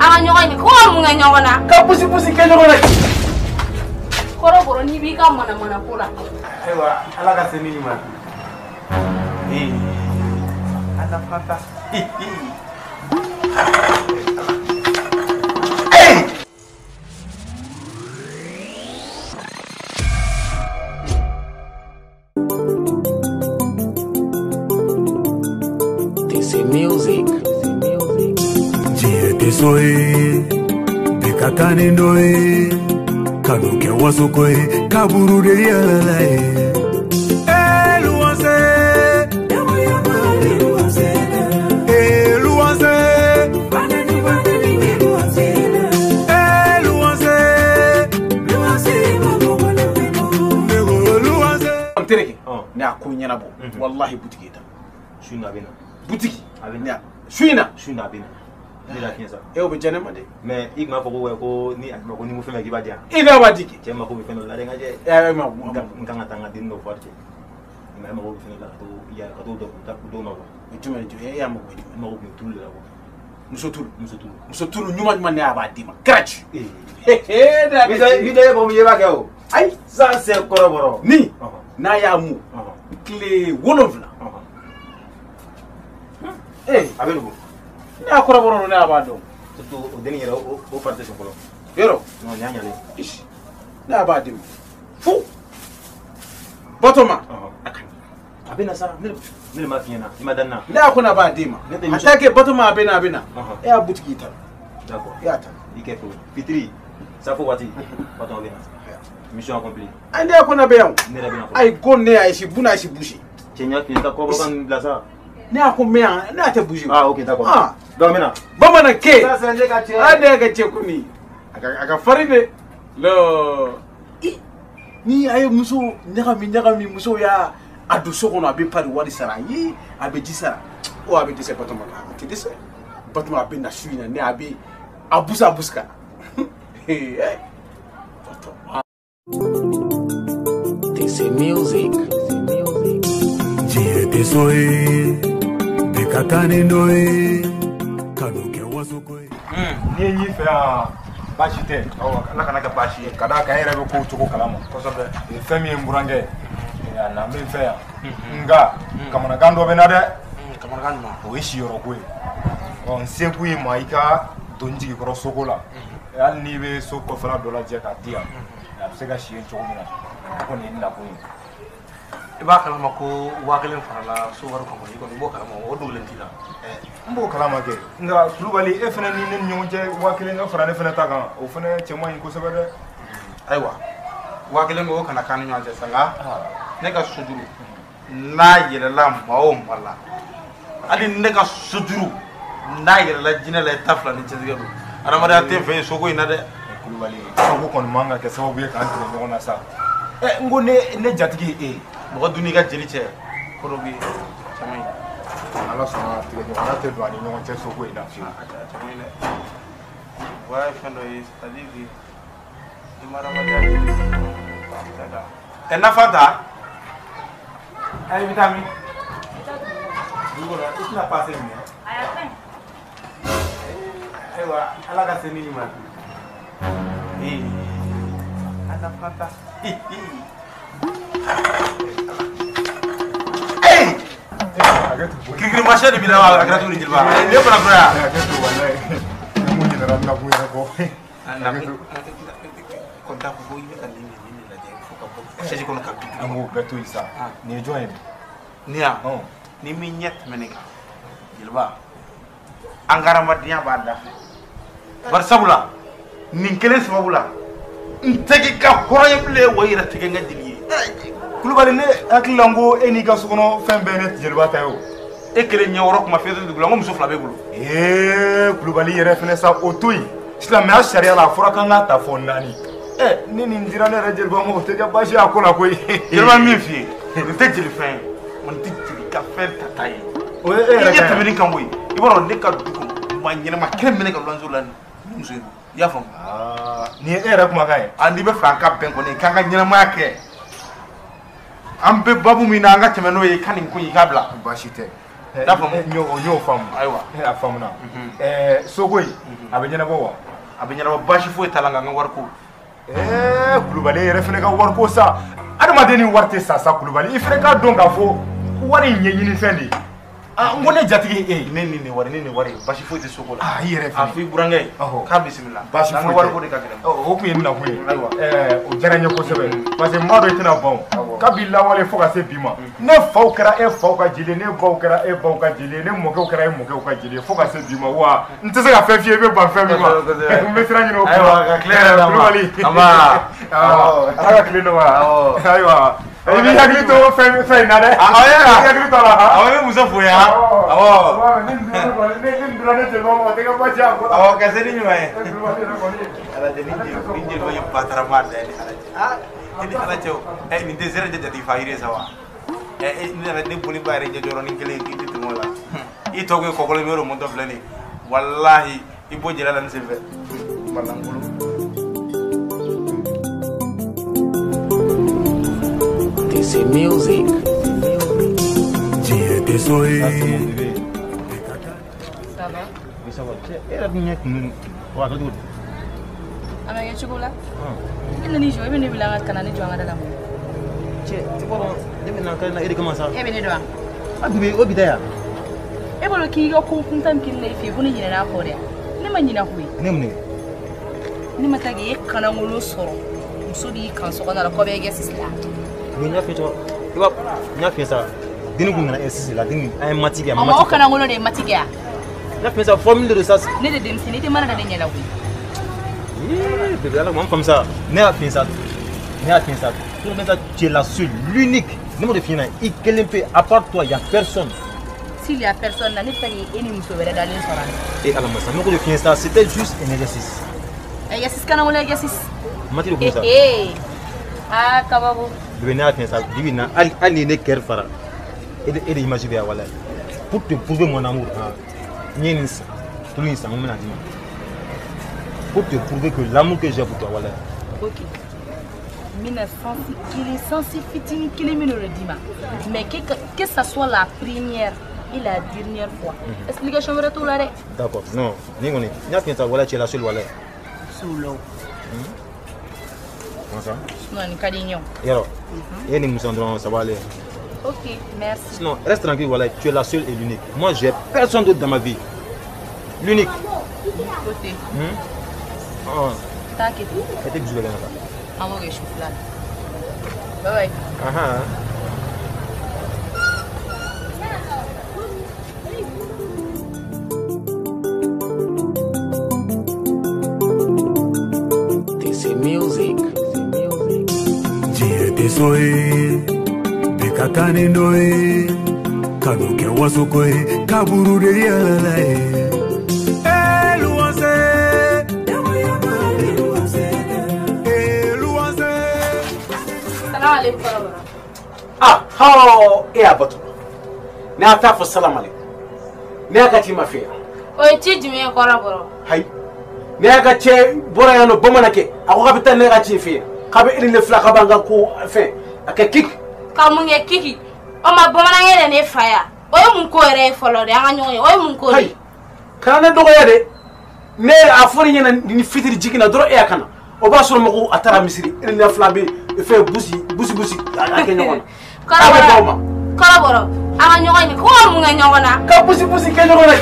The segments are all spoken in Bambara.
An ka ɲɔgɔn ye ko ka mun kɛ ɲɔgɔn na? Ka pusi pusi kɛ ɲɔgɔn na. Kɔrɔbɔrɔ n'i b'i ka manamana ko la. Ayiwa Ala ka se ni ɲuman ye. Ala fanta. Music. Diɲɛ tɛ so ye, bɛɛ ka kan ni dɔ ye, kanu kɛ wasoko ye, kaburu de yɛlɛla ye. Ee luwanse, ee luwanse, ee luwanse, ne ko luwanse. N terikɛ, ne y'a ko ɲɛnabɔ, walahi butigi ta. Su in na a bɛ na. Butigi a bɛ na. Su in na. Su in na a bɛ na. Ne la fiɲɛ sa. E o bɛ diya ne ma dɛ. Mais i tun b'a fɔ ko ko ni a ko ni ko fɛn bɛɛ k'i b'a di yan. I n'a b'a di kɛ. Cɛ mako bɛ fɛn dɔ la dɛ n ka cɛ. E ma n kan ka taa n ka den dɔ fɔ cɛ. Mais e mako bɛ fɛn dɔ la ka to yala ka t'o dɔw ma quoi. Jumɛn e y'a mako bɛ jumɛn? N mako bɛ tulu de la quoi. Muso tulu. Muso tulu. Muso tulu ɲuman ɲuman ne y'a b'a d'i ma. Gratuit. Ee. Ee. Bi da ye mɔgɔ min ye i b'a kɛ o. Ayi. Ça c'est kɔrɔbɔrɔ. Ni n'a y'a mu. Tile 7. Ee a bɛ nugu. Ne y'a kɔrɔbɔrɔ don ne y'a b'a dɔn. Surtout o dennin yɛrɛ o fari tɛ sɔn fɔlɔ. Yɔrɔ. Non nin y'a ɲalen. Ne y'a b'a di ma. Fu. Batoma. A ka ɲi. A bɛ na sa ne de m'a f'i ɲɛna i ma da n na. Ne y'a ko n'a b'a di ma. A t'a kɛ Batoma a bɛ na a bɛ na. E y'a butigi ta. D'accord. E y'a ta. I kɛ fo fitiri safo waati Batoma bɛ na. Mission accomplie. Ayi ne y'a ko n'a bɛ yan o. Ne yɛrɛ bɛ na fɔlɔ. Ayi ko ne y'a si buna si busi. Cɛ n y'a f'i ɲɛna i ka kɔrɔbɔrɔkan ninnu bila sa. Ne y'a ko mɛ yan ne y'a tɛ bouger. Ah ok d'accord. Ah donc n bɛ na. Bamanan kɛ. Ça c'est ne ka cɛ. Ah ne ka cɛ kɔni. A ka farin dɛ. Lɔ. Ni a ye muso ɲagami ɲagami muso y'a a don so kɔnɔ a bɛ pari wari sara ye a bɛ ji sara. O a bɛ dɛsɛ Batoma la a tɛ dɛsɛ. Batoma a bɛ na su in na ne a bɛ a busa a busa ka na. Batoma. This is music. Diɲɛ tɛ so ye, bɛɛ ka kan ni dɔ ye, kanu kɛ wasoko ye. N'i ye n'i fɛ yan baasi tɛ. Ala kana kɛ baasi ye. Ka d'a kan e yɛrɛ bɛ kow cogo kalama. Kosɛbɛ. Fɛn min ye n burankɛ ye, a na bɛ n fɛ yan. Nka kamanagan dɔ bɛ n na dɛ. Kamanagan jumɛn? O ye siyɔrɔko ye. Ɔ n sekun ye ma i ka don n jigi kɔrɔ soko la. Hali n'i bɛ so kɔfɛla dɔ lajɛ k'a di yan, a bɛ se ka si yen cogo min na. O kɔni ye n nakun ye. I b'a kalama ko 5000 farala so wari kan kɔni, i kɔni i b'o kalama o dogolen t'i la. N b'o kalama kɛ nka Kulubali e fana ni ne ni ɲɔgɔn cɛ 5000 ka fara ne fana ta kan o fana cɛ man ɲi kosɛbɛ dɛ. Ayiwa 5000 o kana k'an ni ɲɔgɔn cɛ sa nka ne ka sojuru n'a yɛlɛla maa o maa la hali ne ka sojuru n'a yɛlɛla jinɛ la i ta fila ni cɛtigɛ don adamadenya tɛ fɛ yen soko in na dɛ. Kulubali soko kɔni man ka kɛ sababu ye k'an tigɛ ɲɔgɔn na sa. N ko ne jatigi ye e ye. Mɔgɔ dun n'i ka jeli cɛ ko dɔ bɛ yen caman ye. Ala sɔnna tigɛ ɲɔgɔnna tɛ don a ni ɲɔgɔn cɛ soko in na fiyewu. A caman ye dɛ. O ye fɛn dɔ ye c'est à dire que i ma adamadenya jeli ɛ nafa ta. Ayi i bɛ taa min? Dugu kɔnɔ i tɛna passe minɛ. Ayiwa Ala ka se ni ɲuman ye. Ala fanta. Kirikirimasiyɛn de b'i la wa a kɛra cogo di jeliba? Ne fana kura yan. Hakɛ to walayi. Ne mun ɲinɛna n nakun yɛrɛ kɔ. Kɔni t'a fɔ ko i bɛ ka nin de lajɛ fo ka bɔ chaise kɔnɔ ka bin. An k'o bɛɛ to yen sa. Nin ye jɔn ye? Nin yan? Ni min ɲɛ tɛmɛ ne kan jeliba an ka hadamadenya b'a da fɛ. Bari sabula nin kelen sababu la n tɛ k'i ka hɔrɔn ye bilen wa i yɛrɛ tɛ kɛ n ka jeli ye. Kulubali ne hakili la n ko e n'i ka so kɔnɔ fɛn bɛɛ ne jeliba ta ye o. E kelen ɲɛ wɔɔrɔ kuma fiyɛ dugu la n ko muso 2 b'e bolo. Ee Kulubali yɛrɛ fɛnɛ sa o to yen silamɛya sariya la a fɔra k'an k'a ta fɔ 4. Ɛ ni nin dira ne yɛrɛ jeliba ma o tɛ kɛ baasi ye a ko la koyi. Jeliba min f'i ye nin tɛ jeli fɛn ye wa nin tɛ jeli ka fɛn tata ye. O ye e yɛrɛ i ɲɛ tɛmɛ nin kan koyi i b'a dɔn ne ka du kɔnɔ maa ɲɛnama kelen bɛ ne ka luwanse la nin muso in i y'a faamu. Nin ye e yɛrɛ kumakan ye. A n'i bɛ fɛ an ka bɛn kɔni k'an ka ɲɛnamaya kɛ. An bɛ babu min na an ka tɛmɛ n'o ye ka nin ko in i k'a bila. Baasi tɛ. T'a faamu? N y'o faamu. Ayiwa. A faamuna. Soko in a bɛ ɲɛnabɔ wa? A bɛ ɲɛnabɔ, baasi foyi t'a la nka n ka wariko. Kulubali yɛrɛ fana ka wariko sa. Adamaden ni wari tɛ sa sa Kulubali. I fana k'a dɔn k'a fɔ wari in ye ɲinifɛn de ye. N ko ne jatigi ye e ye. Ne ni nin wari, ne ni wari, baasi foyi tɛ soko la. I yɛrɛ fana. A fɔ i burankɛ ye. K'a bisimila. Baasi foyi tɛ. N ka wariko de ka gɛlɛn. O tun ye n nakun ye. Ayiwa. O diyara n ye kosɛbɛ. Parce que n b'a dɔn i tɛna ban o. Kabi lawale fo ka se bi ma. Ne faw kɛra e faw ka jeli ye, ne baw kɛra e baw ka jeli ye, ne mɔkɛw kɛra e mɔkɛw ka jeli ye fo ka se bi ma. Wa n tɛ se ka fɛn f'i ye i bɛ ban fɛn min ma. N bɛ sira ɲini o kunna. Ayiwa, ka tile yɛrɛ d'a ma. Kulubali. Nba. Ala ka tile nɔgɔya. Ayiwa. I b'i hakili to fɛn in na dɛ. Awɔ. I b'i hakili to a la. Awɔ, n bɛ muso fo yan. Awɔ. Ni nin donna ne jeliba ma, o tɛ kɛ baasi ye a ko la. Awɔ, ka se ni ɲuman ye. Ala cɛ, ni jeliba ye batarama da ye ni Ala cɛ. Aa, e ni Ala cɛ o. Nin tɛ zɛrɛ jate fa yiri ye sa wa? Ne yɛrɛ ne boli ba yɛrɛ ɲɛ jɔrɔnin kelen k'i tɛ tɛmɛ o la. I tɔgɔ ye kɔkɔlen yɔrɔ mɔntɔ filɛ nin ye. Walahi, i bɔ jɛnɛ la ne senfɛ. Balangolo. This is music. Diɲɛ tɛ so ye. Ça va? Oui, ça va. E yɛrɛ dun ɲɛ kun wa a kɛ cogo di? A ma kɛ cogo la. E nana i jɔ, e bɛ ne wele an ka na ne jɔ an ka da la. Cɛ, i b'a dɔn ne bɛ na ka na e de kama sa. E bɛ ne dɔn wa? A bébé, o bi da yan. E bolo k'i ka ko kuntan min kɛ ne la i fɛ yen ko ne ɲinɛna a kɔ dɛ. Ne ma ɲinɛ koyi. Ne mun de kɛ? Ne ma taa k'e kanangolo sɔrɔ. Muso b'i kan so kɔnɔ la kɔ bɛ kɛ sisi la. Mais n y'a f'i ye cogo i b'a n y'a f'i ye sa denni kun nana S6 la denni an ye mati kɛ a ma O ma mati o kanangolo de ye mati kɛ yan. N y'a f'i ye sa formule de don sa. Ne de denmisɛnnin i tɛ mana da ne ɲɛ la koyi. Ee bébé ala k'an faamu sa ne y'a f'i ye sa ne y'a f'i ye sa tout le monde tu es la seule l'unique ne m'o de f'i ɲɛna i kelen pe à part toi y a personne. S'il y a personne na ne bɛ taa k'e ni muso wɛrɛ dalen sɔrɔ a la. E ala masa ne k'o de f'i ye sa c'était juste un exercice. Exercice kanangolo exercice. Mati de kun sa. Ah kabako. Bébé ne y'a f'i ye sa bibi in na hali ni ne kɛri fara e de image bɛ yan walayi pour te prouver mon amour n ye nin san tulu in san n bɛna d'i ma pour te prouver que l'amour que j'ai pour toi walayi. Ok. N bɛna sansi kelen sansi fitinin kelen min de d'i ma mais que ça soit la première et la dernière fois. Explication wɛrɛ t'o la dɛ. D'accord non ni kɔni n y'a f'i ye sa walayi tu es la seule walayi. Solo. Comment ça? Sinon nin ka di n ye o. Yɔrɔ e ni muso dɔrɔn ça va aller. Ok, merci. Sinon, reste tranquille, voilà, tu es la seule et l'unique. Moi, j'ai personne d'autre dans ma vie. L'unique. Côté. Oh. T'inquiète. E tɛ dusu bɛ kɛ na sa. An b'o kɛ su fila. Bye bye. Ahan. This is music. Diɲɛ tɛ so ye. Bɛɛ ka taa ni dɔ ye. Kanu kɛ wasoko ye. Kaburu de yɛlɛla ye. Luwanse. Luwanse. Salam alaikum kɔrɔbɔrɔ. Ah, hao e y'a bato. Ne y'a t'a fɔ salam alaikum. Ne y'a ka ci ma fɛ yan. O ye ci jumɛn ye kɔrɔbɔrɔ? Hayi. Ne y'a ka cɛ bɔra yan nɔ bamanankɛ a ko k'a bɛ taa ne ka ci fɛ yen k'a bɛ e ni ne fila k'a b'an ka ko fɛn a kɛ kiki. Ka mun kɛ kiki? O ma bamanankɛ de ne fa ya. O ye mun ko yɛrɛ ye fɔlɔ dɛ an ka ɲɔgɔn ye o ye mun ko de ye? Hayi kana ne dɔgɔya dɛ ne a fɔra ɲɛna ni fitiri jiginna dɔrɔn e y'a kana o b'a sɔrɔ mɔgɔw a taara misiri e ni ne fila bɛ fɛn busi busi busi a kɛ ɲɔgɔn na. A bɛ d'aw ma. Kɔrɔbɔrɔ an ka ɲɔgɔn ye ko ka mun kɛ ɲɔgɔn na? Ka busi busi kɛ ɲɔgɔn na.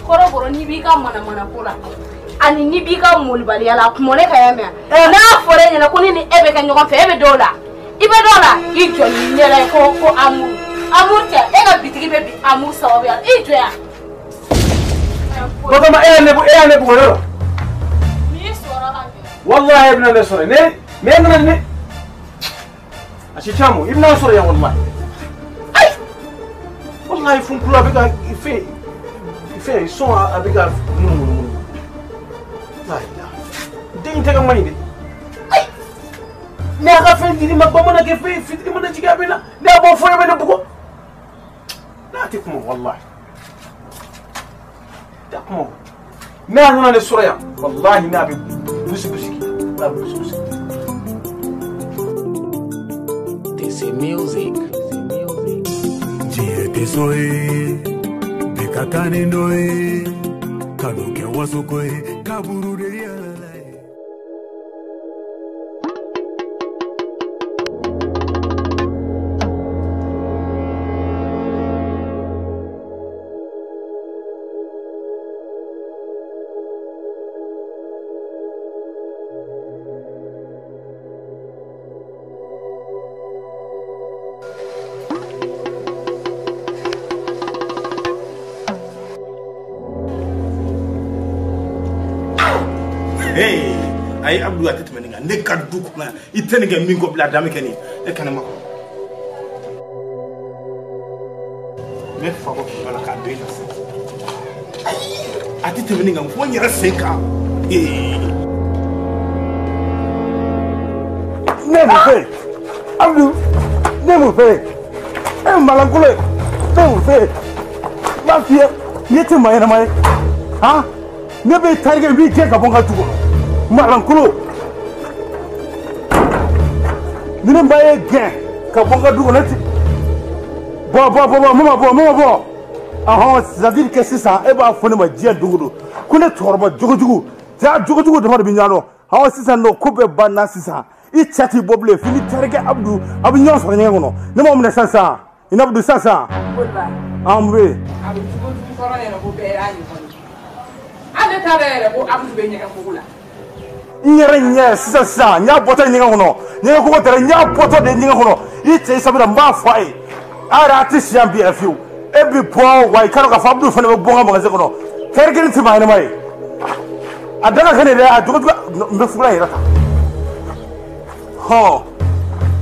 Kɔrɔbɔrɔ n'i b'i ka manamana ko la ani n'i b'i ka molibaliya la a kuma ne ka yan mɛn n'a fɔra e ɲɛna ko ne ni e bɛ kɛ ɲɔgɔn fɛ e bɛ dɔw la i bɛ dɔw la i jɔ ni ɲɛla ye ko amour amour tɛ e ka bitigi bɛ bi amour sababuya la i jɔ yan. Batoma e y'a ne bugɔ yɔrɔ. N'i sɔrɔ ka minɛ. Walahi e bɛna ne sɔrɔ ne nana ne a si caman i bɛna sɔrɔ yan walahi ayi walahi funkulu a bɛ ka fɛn fɛn sɔn a bɛ ka munumunu den in tɛgɛ man ɲi dɛ ayi ne y'a ka fɛn di ma bamanankɛ fɛn fitiri mana jigin a bɛ na ne y'a bɔ fɔ e bɛ ne bugɔ n'a tɛ kuma walahi tɛ kuma ne y'a nana ne sɔrɔ yan walahi ne a bɛ busi busi k'i la a bɛ busi busi. This is music. Diɲɛ tɛ tɛ so ye bi ka taa ni dɔ ye kanu kɛ wasoko ye kaburu de yɛlɛla ye. Hey, ayi Abdou a tɛ tɛmɛ nin kan ne ka du kɔnɔ yan i tɛ nin kɛ min kɔ bila a dan bɛ kɛ nin ye e kana ma kɔnɔ n bɛ fa ko kuma la k'a don e la sisan ayi a tɛ tɛmɛ nin kan fo n yɛrɛ sen kan. Ne mun fɛ yen Abdou ne mun fɛ yen e ye malankolo ye ne mun fɛ yen n b'a f'i ye ne tɛ maa ɲɛnama ye han. Ne bɛ tarikɛ n b'i gɛn ka bɔ n ka du kɔnɔ malankolo ni ne ba ye gɛn ka bɔ n ka du kɔnɔ ne ti bɔ bɔ bɔ bɔ mama bɔ mama bɔ ɔhɔn c'est à dire que sisan e b'a fɔ ne ma diɲɛ don o don ko ne cɛkɔrɔba jogojugu ja jogojugu dama de bɛ ɲɔgɔn dɔn ɔhɔn sisan nɔ ko bɛɛ banna sisan i cɛ t'i bɔ bilen f'i ni tarikɛ Abdou a bɛ ɲɔgɔn sɔrɔ ɲɛgɛn kɔnɔ ne m'aw minɛ sisan sisan i ni Abdou sisan sisan. An bɛ yen. A bɛ jogojugu kɔrɔ yɛrɛ ko bɛɛ y'a ɲɔgɔn ye. Ale t'a dɔn yɛrɛ ko Abdou bɛ ɲɛgɛn kogo la. N yɛrɛ ɲɛ sisan sisan n y'a bɔtɔ ɲɛgɛn kɔnɔ ɲɛgɛn kogo tɛ dɛ n y'a bɔtɔ de ɲɛgɛn kɔnɔ i cɛ sabula n b'a fɔ a ye a yɛrɛ a tɛ si yan bi yɛrɛ fiyewu e bi bɔ wa i k'a dɔn k'a fɔ Abdou fana bɛ bɔ n ka magasin kɔnɔ tɛri kelen tɛ maa ɲɛnama ye a da ka kɛ nin dɛ a jogo jugu n bɛ fugulan yɛrɛ ta hɔn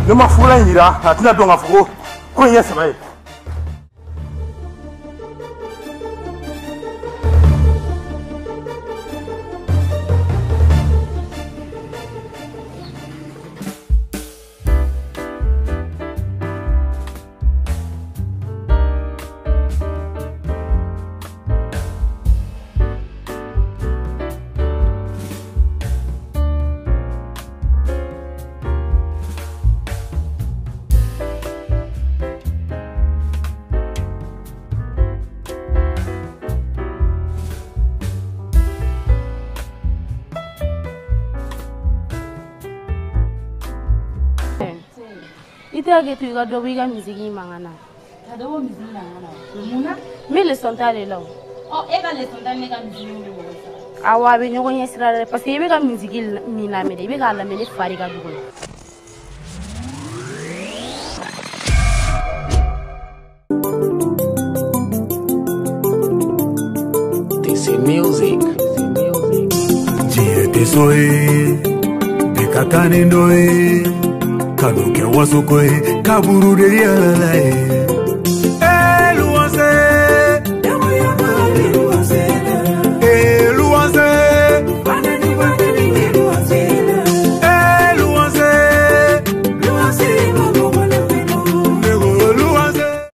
ne ma fugulan in yira a tɛna dɔn k'a fɔ ko in ye sɛbɛ ye. I tɛ kɛ to i ka dɔ bɔ i ka misigi mankan na. Ka dɔ bɔ misigi mankan na mun na? N bɛ leçon ta de la o. Ɔ e ka leçon ta ni ne ka misigi bɛ ɲɔgɔn sira. Awɔ a bɛ ɲɔgɔn ɲɛ sira dɛ parce que i bɛ ka misigi min lamɛn dɛ i bɛ k'a lamɛn ne fa de ka du kɔnɔ. This is music. Diɲɛ tɛ so ye bi ka taa ni dɔ ye kanu kɛ wasoko ye kaburu de yɛlɛla ye.